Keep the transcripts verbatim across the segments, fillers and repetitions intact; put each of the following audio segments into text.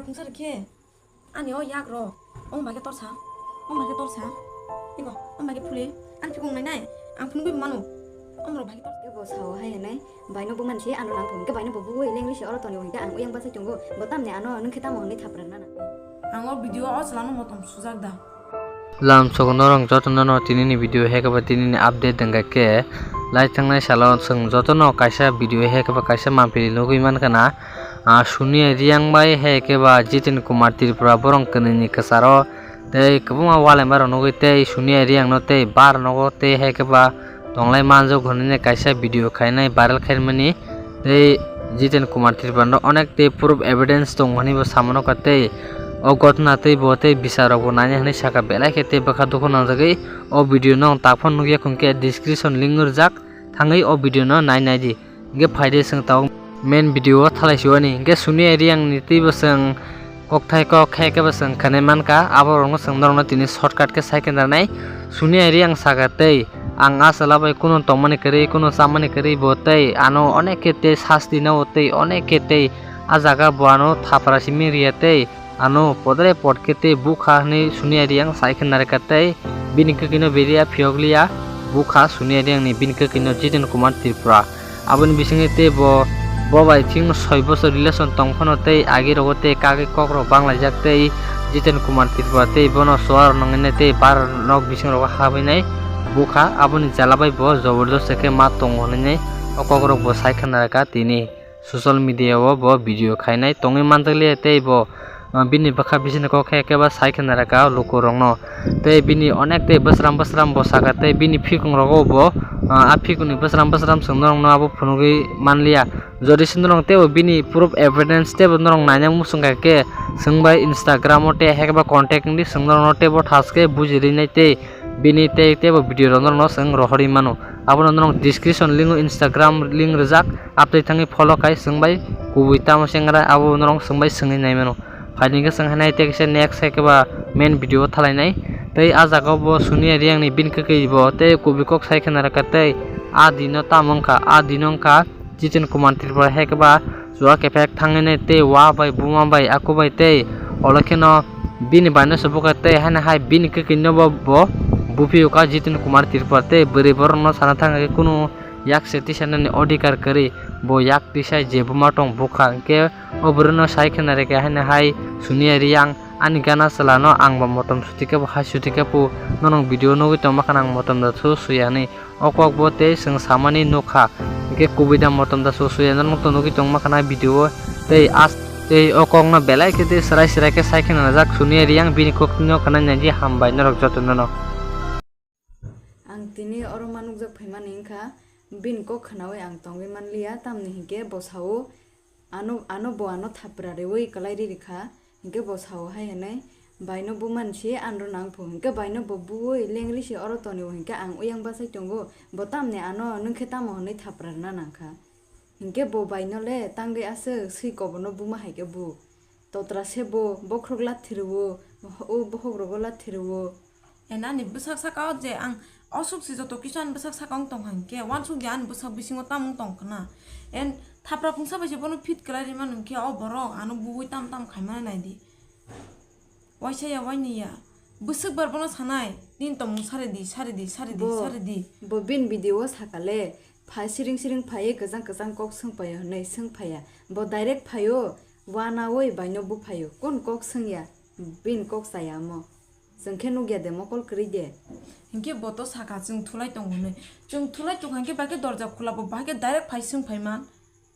Pungsa rikhe. Ani o yak ro. Ong bai khe torsa. Ong bai khe torsa. Iko, ong bai khe phuli. Ani phikung nai nai. Ang phunugwi mano. Ong rok bai khe torsa. Ebo sao hai nai. Baino bo mansi ano nang thung. Ke baino bo bui lengri se oro toni hoi ke ang uyang basa chungo. Bo tamni ano nung khe tamo hwnwi thapra nana. Ang o video o chwlano motom sujak da. Lam sogo norong jotono no tini ni video hai khe ba tini ni update dengkha khe lai thangnai salo chwng jotono kaisa video hai khe ba kaisa mampili nugwi mankha na. Ah, Suniya Reang bai hai khe ba Jiten Kumar Tripura borong kwnwi ni kwcharo tei kwbangma walai ma rok nugwi tei Suniya Reang no tei bar nogo tei hai khe ba tonglai manjak hwnwi kaisa video khainai viral khaimani tei Jiten Kumar Tripura no onek tei proof evidence tong hwnwi bo samano kha tei o gotna tei bo tei bisar rok bo nainai hwnwi sakha belai khe tei bwkha dukhu nangjagwi o video no tak phano nukya hwnkhe description link rijak thangwi o video no nai nai di. Hingke phaide chwng tabuk main video o thalai siwani. Hingke Suniya Reang ni twibo chwng kokthai kok khe kebo chwng khenai mankha. Aborokno chwng norokno tini shortcut khe sai khe narnai. Suniya Reang saka tei ang a chwla bai kunu tongmani kwrwi, kunu chamani kwrwi bo tei ano onek khe tei sasti no tei onek khe tei a jaga bo ano thapra simi riya tei ano podre pod khe tei bukha hwnwi Suniya Reang sai khe narwkha tei bini kwkwi no beriya phiyok liya bukha Suniya Reang ni bini kwkwi no Jiten Kumar Tripura. Aboni bisingtwi tei bo, bo bai thik soi bosor relation tong phano tei agi rogo tei kagwi kok rok banglaijak tei Jiten Kumar Tripura tei bono chuwa rok nangwi nai tei bar nok bising rogo habwi nai bukha. Aboni jala bai bo jobordosti khe ma tongo hwnwi nai o kok rok bo sai khe narwkha tini. Social media o bo video khainai tongwi manjakliya tei bo, ah, bini bwkha bisingni kok khe kebo sai khe narwkha lukurokno. Tei bini onek tei bwsram bwsram bo saka tei bini phikungrogo bo, ah, a phikungni bwsram bwsram chwng norokno abo phunugwi manliya. Jodi se norok teibo bini proof evidence teibo norok naina muchung kha khe chwng bai Instagram o tei hai khe ba contact wngdi chwng norokno teibo thaske buji rinai tei bini tei teibo video rok norokno chwng rohorwi mano. Abono norok description link o Instagram link rijak. Aptwi thangwi follow khai chwng bai kubui tamo se wngkha abo norok chwng bai swngwi nai mano. Phaini khe chwng hai nai tei kisa next hai khe ba main video o thalai nai. Tei ah jaga o bo Suniya Reang ni bini kwkwi bo tei kubui kok sai khe narwkha tei ah dino tamo wngkha, ah dino wngkha Jiten Kumar Tripura hai khe ba chuwa kephek thangwi nai tei wa bai buma bai aku bai tei olo kheno bini bai no se bukha tei haino hai bini kwkwi no bo, bo buphi o kha Jiten Kumar Tripura tei bwrwi borok no sana thang khe kunu yak se tisanani odhikar kwrwi, bo yak tisai je buma tong bukha, hwnkhe o bwrwino sai khe narikha haino hai Suniya Reang ani gana chwlano ang bo motom suti khe bo hai suti khe bo nono video nugwi tongma khana ang motom da su suya hinwi o kok bo tei chwng samani nukha, hwnkhe kubui da motom da su suya nono to nugwi tongma khana video o tei as tei o kokno belai khe tei swrai swrai khe sai khe nangjak Suniya Reang bini kokno khna naidi hambai norok jotono no. Ang tini oro ma nukjak phaimani wngkha, bini kok khnaui ang tongwi manliya, tamni hinkhe bo sao, ano, ano bo ano thapra reui kwlai riri kha, hinkhe bo sao hai hwnwi, baino bumani se anro nang phu, hinkhe baino bo buui lengri se oro tonio, hinkhe ang uyang bachai tongo, bo tamni ano nwng khe tamo hwnwi thapra rwna nang kha. Hinkhe bo baino le tangwi aswk swi kobono buma hai khe bu. Totra se bo bokhorok lathirwo, o bokhok rogo lathirwo. Ena ani bwsak saka o je ang osuk si joto kisu ani bwsak saka wng tong kha hinkhe, wansuk di ani bwsak bisingo tamung tong khna. En thapra phungsa bai se bono fit kwlai rima nung khe o borok ano bugui tam tam khaimani nai di. Waisa ya waini ya. Bwswk bar bono sanai, nini tongmung sari di, sari di, sari di, bo, sari di. Bo bini video o saka le, phai siring siring phaiwi kwchang kwchang kok swng paio hwnwi swng phaiya. Bo direct phaio, wanaui baino buphaio. Kun kok swngya, bini kok chaya omo. Chwng khe nukya de, mokol kwrwi de. Hinkhe bo to saka chwng thulai tongo hwnwi. Chwng thulai tongkha hinkhe bai khe dorja khula bo, bai khe direct phai swng phai man.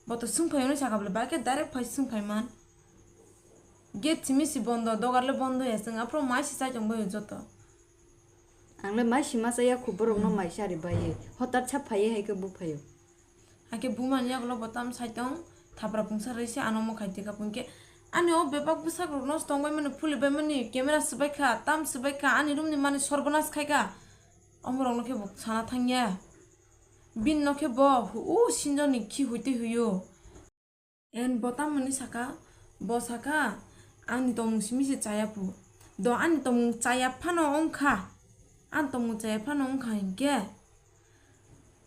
Bo to swng phai hwnwi saka bwle, bai khe direct phai swng phai man. Gate simi si bondo, dogar le bondo ya, chwng aphuru mai si chai tong bai joto. Ang le mai si ma chaya khu, borok no mai si ari bai ye. Hotar sa phai ye hai khe bu phaio. Hai khe buma ni yagulo bo tam sai tong, thapra phungsa rwi se ano mo khai twi kha phung khe. Ani o bebak bwsak rok no tong bai mani, phuli bai mani, camera swbai kha, tam swbai kha, ani room ni mani sorbonas khai kha. Omo rok no khe bo sana thang ya. Bini no khe bo, u sinjo ni khi hui twi hui o. En bo tamo ni saka, bo saka, ani tongmung simi se chaya phu. Do ani tongmung chaya phano wng kha, ani tongmung chaya phano wng kha hinkhe,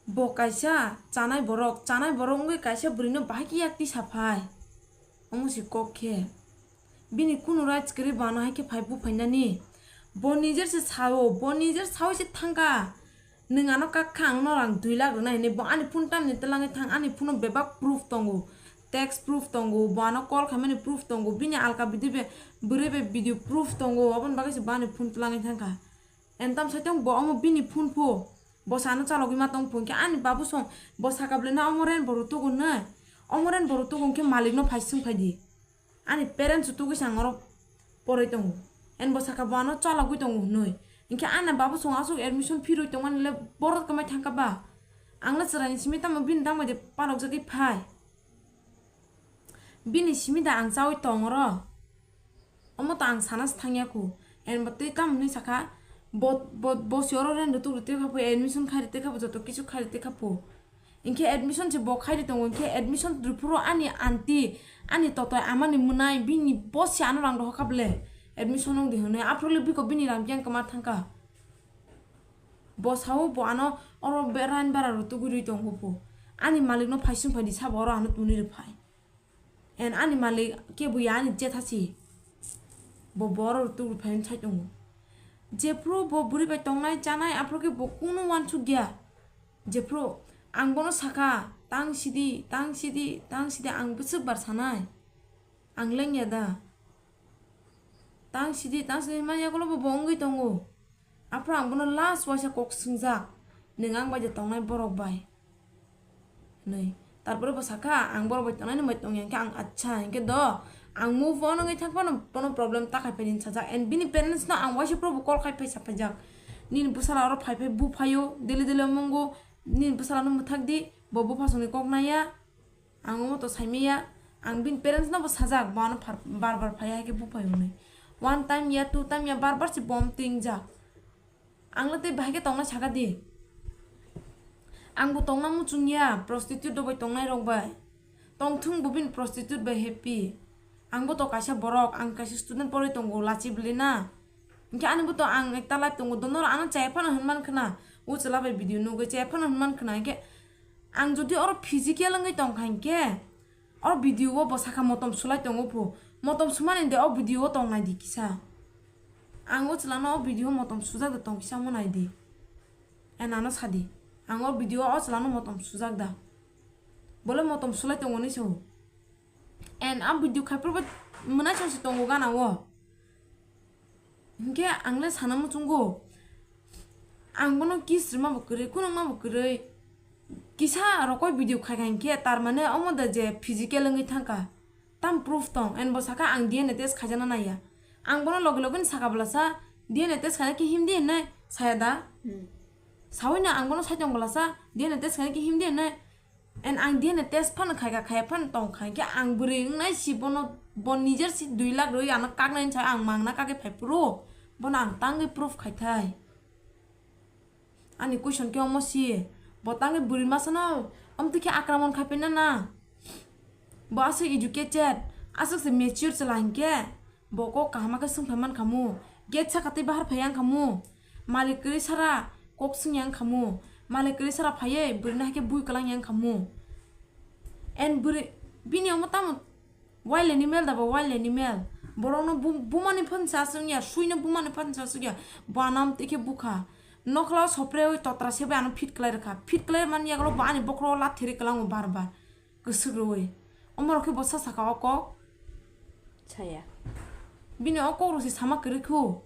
bo kaisa chanai borok, chanai borok wngwi kaisa bwrwi no bahai khe yak tisa phai. Omo se kok khe. Bini kunu rights kwrwi bo ano hai khe phai buphainani. Bo nijer se sao, bo nijer sawi se thangkha. Nwng ano kak kha, ang no rang dui lakh rwnai hinwi. Bo ani phone tamni twlangwi thang, ani phone o bebak proof tongo. Text proof tongo, bo ano call khaimani proof tongo. Bini alka bwdwi bai, bwrwi bai video proof tongo. Aboni bagwi se bo ani phone twlangwi thangkha. And tam saitung bo omo bini phone pho. Bo sana chalogwi ma tong pho. Hinkhe ani babu song, bo saka bwlai na omo ren bo rutugo nai. Omo ren bo rutugo hinkhe malik no phai swng phai di. Ani parents tugwi se ang oro poroi tongo. And bo saka bo ano chalogwi tongo hinwi. Hinkhe ani babu song aswk admission fee rwi tongmani le borok kwmai thangkha ba. Ang le chwraini simi tamo bini tamo de palok jagwi phai. Bini simi da ang chawi tong oro. Omo to ang sana se thangya kho. And bo tei tamo hinwi sakha, bo, bo, bo si oro rent rwtuk rwtwi kha pho, admission khai rwtwi kha pho, joto kisu khai rwtwi kha pho. Hinkhe admission se bo khai rwi tongo, hinkhe admission rwphuru ani aunty, ani totoi amani mwnai, bini bo si ano rang rohor kha ble. Admission wng di hwnwi, aphuru le biko bini rang yang kwma thangkha. Bo sao bo ano oro be-, rain bara rwtugwi rwi tongo pho. Ani malik no phai swng phai di sabo oro ano tuni rw phai. And ani malik kebo ya ani jetha si. Bo boro rwtugwi phai sai tongo. Jephru bo bwrwi bai tongnai chanai aphuru khe bo kunu uansuk ya. Jephru ang bono sakha, "Tang sidi, tang sidi, tang sidi," ang bwswk bar sanai. Ang lengya da. Tang sidi, tang sidi hwnma yagulo bo, bo wngwi tongo. Aphuru ang bono last waisa kok swngjak, "Nwng ang bai de tongnai borok bai?" hinwi. Tarpore bo sakha, "Ang borok bai tongnai, nwng bai tongya." Hinkhe ang, "Acha," hinkhe do, ang move on wngwi thang phano bono problem ta khai phai nini sajak. And bini parents no ang waisa phuru bo call khai phai sa phaijak, "Nini bwsala oro phai phai buphaio, daily daily omongo, nini bwsala no mwthak di, bo bupha songni kok naiya." Ang omo to saimaya, ang bini parents no bo sajak, bo ano phar-, bar bar phaiya hai khe buphai hwnwi. One time ya, two time ya, bar bar se bom twingjak. Ang le tei bahai khe tongna saka di. Ang bo tongna muchung ya, prostitute rok bai tongnai rok bai. Tongthung bo bini prostitute bai happy. Ang bo to kaisa borok, ang kaisa student poroi tongo, lachi bwlwi na. Hinkhe ani bo to ang ekta life tongo, dono ano chaya phano hwnman khna, o chwla bai video nugwi chaya phano hwnman khna, hinkhe ang jodi oro physical wngwi tongkha hinkhe, oro video o bo sakha motom sulai tongo pho. Motom sumani de o video o tong nai di kisa. Ang o chwla no o video o motom sujak da tong kisa mo nai di. And ano sadi. Ang o video o chwla no motom sujak da. Bole motom sulai tongo ni so. And a video khai phuru bo mwnai song se tongo gana o. Hinkhe ang le sana muchungo, ang bono kiss rwma bo kwrwi, khunukma bo kwrwi, kisa rokoi video khai kha hinkhe, tar mane omo da je physical wngwi thangkha, tam proof tong, and bo sakha ang D N A test khaijana naiya, ang bono logi logi ni saka bwlasa D N A test khaina khe himdi hinwi saya da? Hmm. Sawi no ang bono sai tong bwlasa D N A test khaina khe himdi hinwi. And ang D N A test phano khaika, khaya phano tong kha. Hinkhe ang bwrwi wngnai si bono, bo nijer si dui lakh rwi ano kaknai sa ang mangna kagwi phai phuru. Bono ang tangwi proof khai thai. Ani question khe omo si. Bo tangwi bwrwi masa no, omtwi khe akramon khai phaina na. Bo aswk educated, aswk se mature chwla hinkhe. Bo kok kaham khe swng phai man khamu, gate saka tei bahar phai yang khamu, malik kwrwi sara kok swng yang khamu, malik kwrwi sara phaiwi bwrwini hai khe bui kwlang yang khamu. And bwrwi bini omo tamo wild animal da bo, wild animal. Borokno bu-, bumani phan sa swng ya, suino bumani phan sa swng ya, bo anam tei khe bukha. Nokhlao sopre oi totra se bai ano fit kwlai rwkha, fit kwlai man yagulo bo ani bokhoro lathiri kwlango bar bar. Kwswk rwui. Omorok khe bo sa saka o kok? Saya. Bini o kok rok se sama kwrwi khu.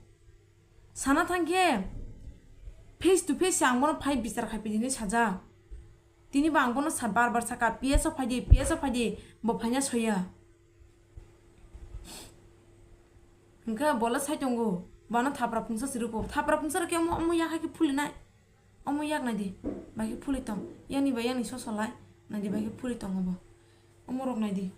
Sana thang khe face to face se ang bono phai bichar khai phi hinwi sajak. Tini bo ang bono sa bar bar saka, "P S o phai di, P S o phai di," bo phaina soya. Hwnkhe bo le sai tongo. Bono thapra phungsa se rwkho. Thapra phungsa rwkhe omo, omo yak hai khe phulinai. Omo yak nai di, bai khe phuli tong. Yakni bai yakni sosolai, nai di, bai khe phuli tongo bo. Omo rok nai di,